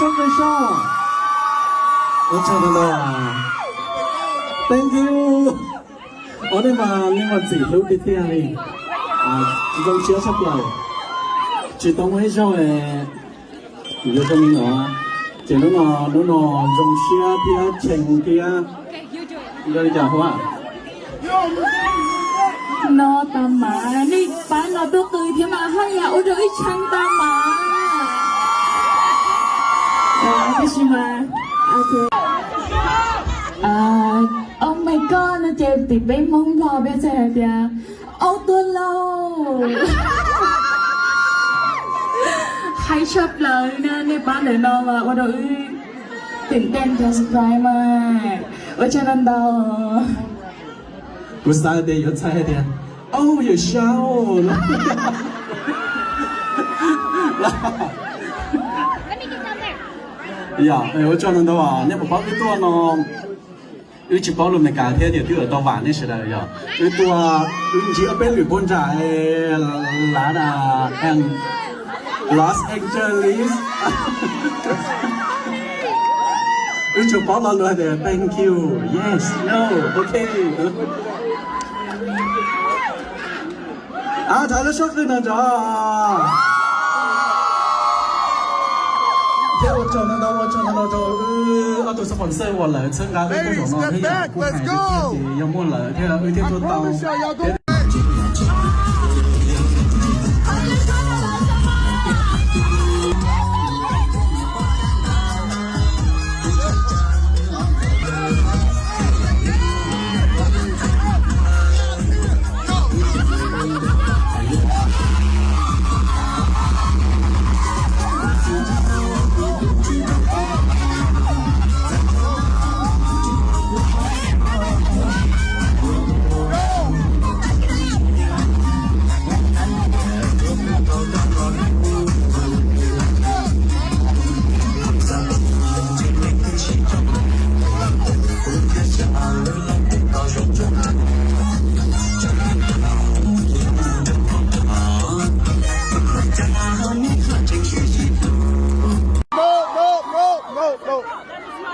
Sab qw sab. Ua tsaug ntau ntau. Thank you. Ua nej mas nej mas txim hlub tiag tiag li. Zoo siab tshaj plaws. Tsis tau muaj ib zaug yuav zoo li no. Ces hnub no, hnub no zoo siab thiab cheem thiab zoo li cas huab. No tas mas nej pab no tuaj qw thiab mas haj yam ua rau wb tshee tas mas. Tab sis mas, oh my god, no ces tim peb Hmoob Nplog peb txhais hais tias aub tuaj lauj. Haib tshaj plaws na, nej pab ntawm no mas ua rau wbตื่นเต้น surprise mas. Ua tsaug ntau ntau. Kuv xav tias yuav txhais hais tias, oh, you show. Yog, ua tsaug ntau ntau, nej puas paub wb tuaj no, wb tsis paub lus Amelikas thiab tias twb tau vam nej sawv daws yog wb tuaj, wb ntsib ob peb lwm puag nram lav Los Angeles. Wb tsuas paub lo lus hais tias thank you, yes, no, ok. Thov lub suab qw no tso. Thiab ua tsaug ntau ntau, ua tsaug ntau ntau rau wb ob tug sponsor uas lawv txhawb nqa wb txog no thiab yog kuj hais tias yog muaj lawv thiab wb thiaj tuaj tau.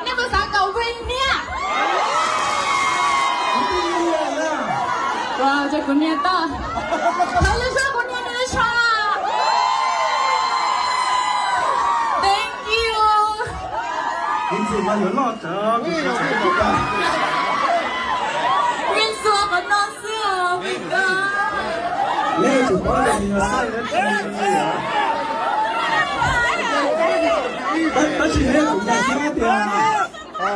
Nej puas xav kom Win niam? Ua, ces kuv niam tau. Thov lub suab kuv niam nws tshaj. Thank you. Win xuas qhov no xwb os, Win koj. Tab sis neb kuv ntag xwb tias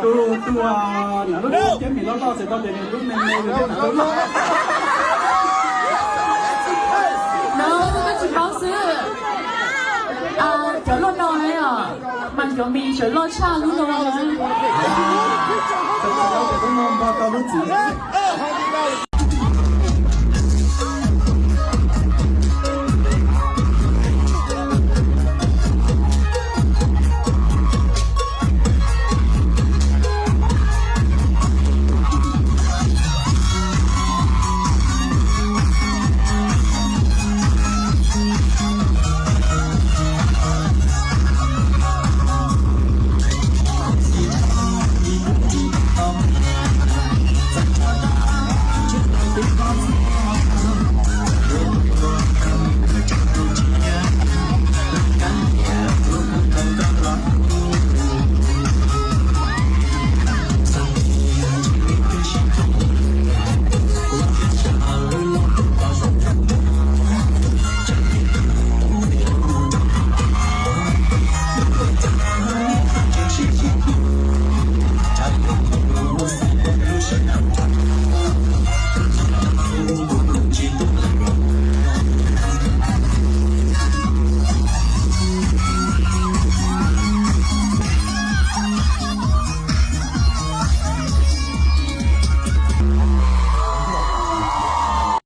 tus, tus, nram lub teb mi loj loj txhais tau tias nws lub me me li tej nram lub loj. No, koj tsis paub xwb. Cov loj no os, mas cov mi tseem loj tshaj lub no na. Cov tsis paub tias lub no npog tau lub txiv.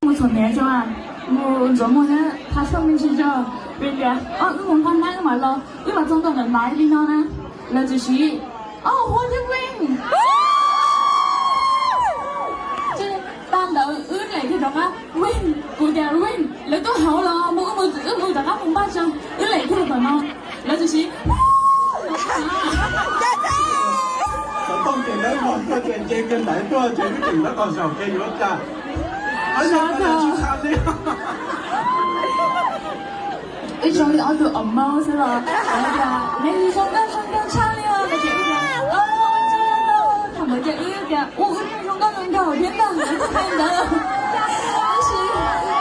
Mus txhuam hniav tso, mus ntxuav muag thiab tha soj me ntsis tso, vim tias wb mus nqa nab wb mam los, wb los txog ntawm ntawm Maiv li no na, lawv txawm siv, o, Huab thiab Win. Ces tag ntawd wb lem kiag rov qab, Win, kuv tias Win, lawv tuaj hauv los mus, wb mus, wb mus rov qab mus npaj tso, wb lem kiag tom no, lawv txawm siv. Koj tseem nce kiag ntawd tuaj ces wb tseem nyob tau zaum kiag yuav cas. Wb zoo li ob tug amaub xwb los, nej zoo nkauj zoo nkauj tshaj li os. Ces wb tias, ua tsaug ntau, thaum ntawd ces wb tias, ua, wb zoo nkauj zoo nraug thiab ntag, ntawd. Tab sis,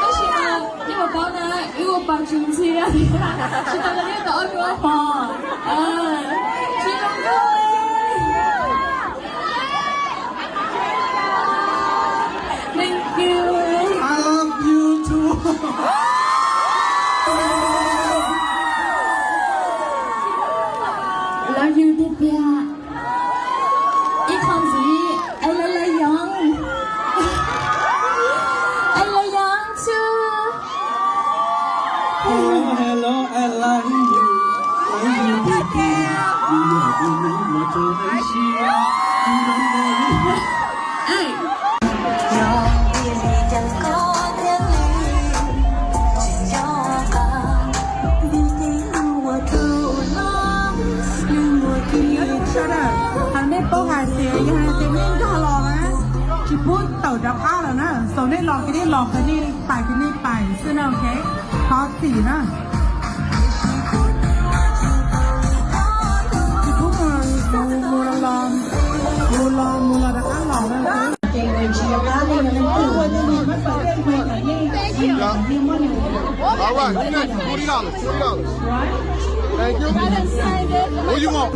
tab sis mas nej puas paub na, wb ua pa tsis ntxhiab, tsis tau li nej tau ob tug pos. Tsis zoo nkauj. Thank you. I love you too. Love you tiag tiag. Ib qho ntxiv, I love you. I love you too. Hello, hello, I love you. Love you, baby. Hais nej paub hais tias yog hais tias nej nkag los na, tsis pub tawm rov qab lawm na, xaus nej los kiag nej los kiag nej pais kiag nej pais xwb na, ok? Thov txim na. Tsis pub mus los, mus los mus los rov qab los na. All right, next, forty dollars, forty dollars. Thank you. What you want?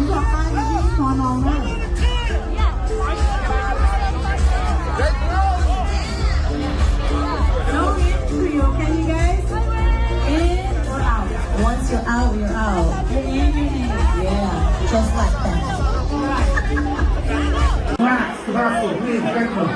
No entry, okay, you guys? In or out? Once you're out, you're out. You're in, you're in. Yeah, just like that. Relax, relax, please, thank you.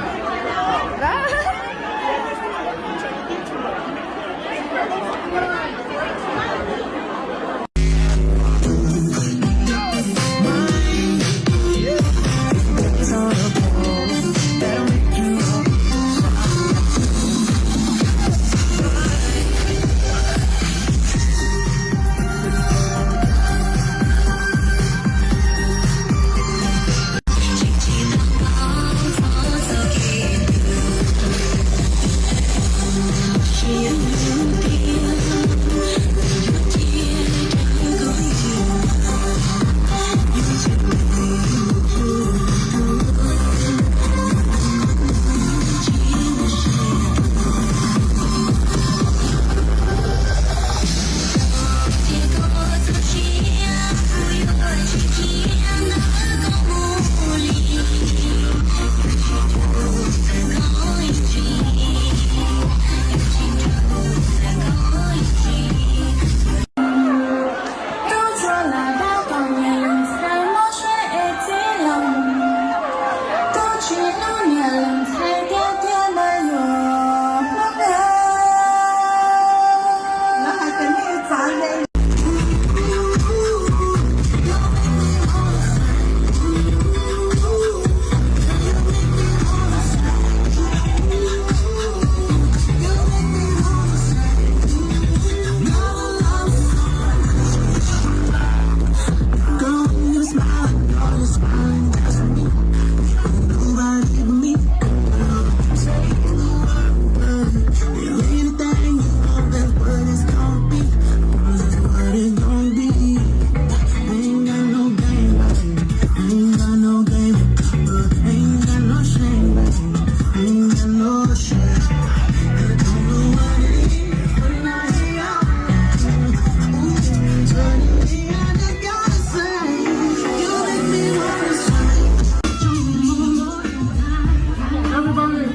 Everybody,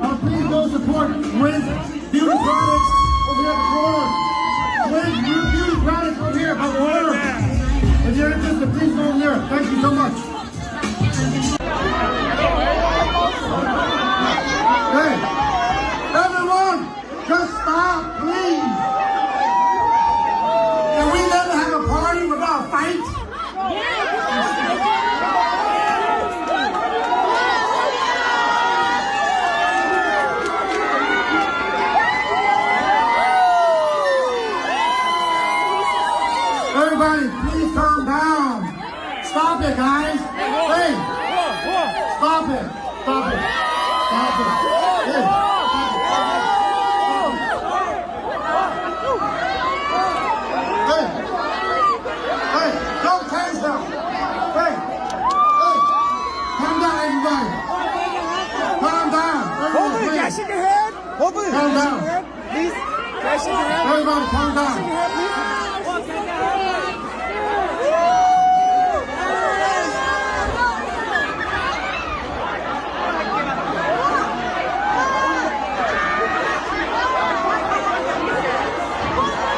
uh, please go support Wiz Beauty Products over here at the corner. Wiz Beauty Products over here at the corner. If you're interested, please go over there. Thank you so much. Hey, everyone, just stop, please. Can we never have a party without a fight? Everybody, please calm down. Stop it, guys. Hey. Stop it! Stop it! Stop it! Hey, stop it! Hey! Hey! Don't change them! Hey! Hey! Calm down, everybody! Calm down! Everybody, please! Calm down! Everybody, calm down!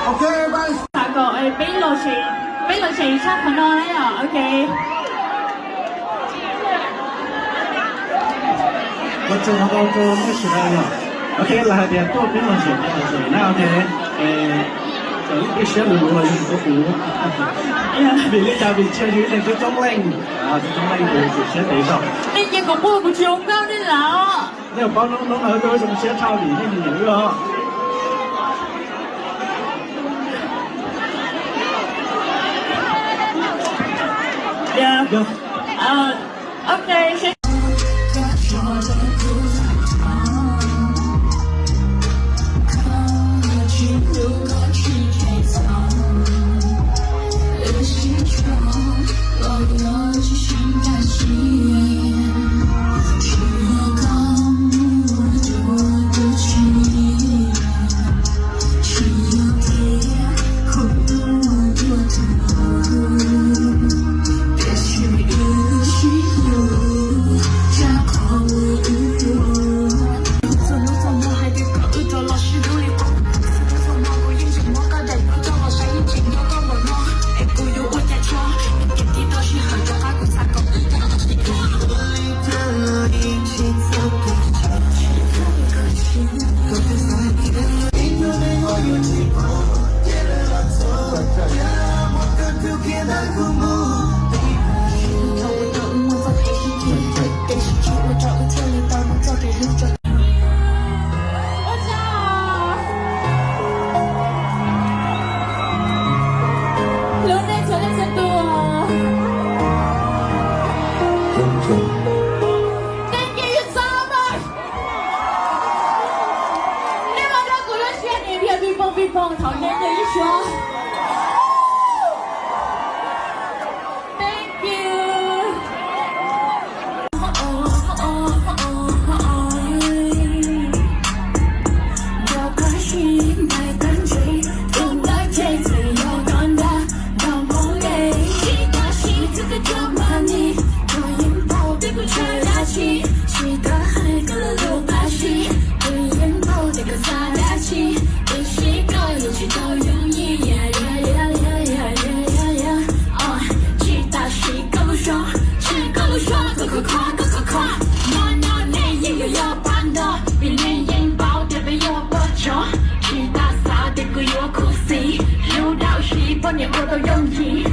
Okay, everybody. Xav kom peb los seem, peb los seem tshaj qhov no na yom, ok. Ua tsaug ntau rau nej sawv daws yom. Ok, lawv hais tias tuaj peb los seem, peb los seem na, ok. Txawm leej twg siab luv luv los yeej tuaj kuv. Vim li cas? Vim tsis yog yus ib leeg, coob coob leej, coob coob leej kuv siab ntev zog. Nej cia kuv quaj, kuv tsis zoo nkauj nej lawm. Nej paub hnub no wb zoo siab tshaj vim nej nyiam wb os. Ok. Lub neej txhua leej txhua tus. Thank you so much. Nej los rau kuv lub siab nim pib ping pong ping pong thaum nej ntawd ib suab. Thank you. Tsis tas sim koj lub suab, tsis koj lub suab koj khov kho, koj khov kho. Hmo no nej yeej yuav yog pab ntog, vim nej yeej paub tias peb yog poj tsov. Tsis tas xav tias kuv yuav khuv xim, hlub dawb siv poj niam ua tau yooj yim.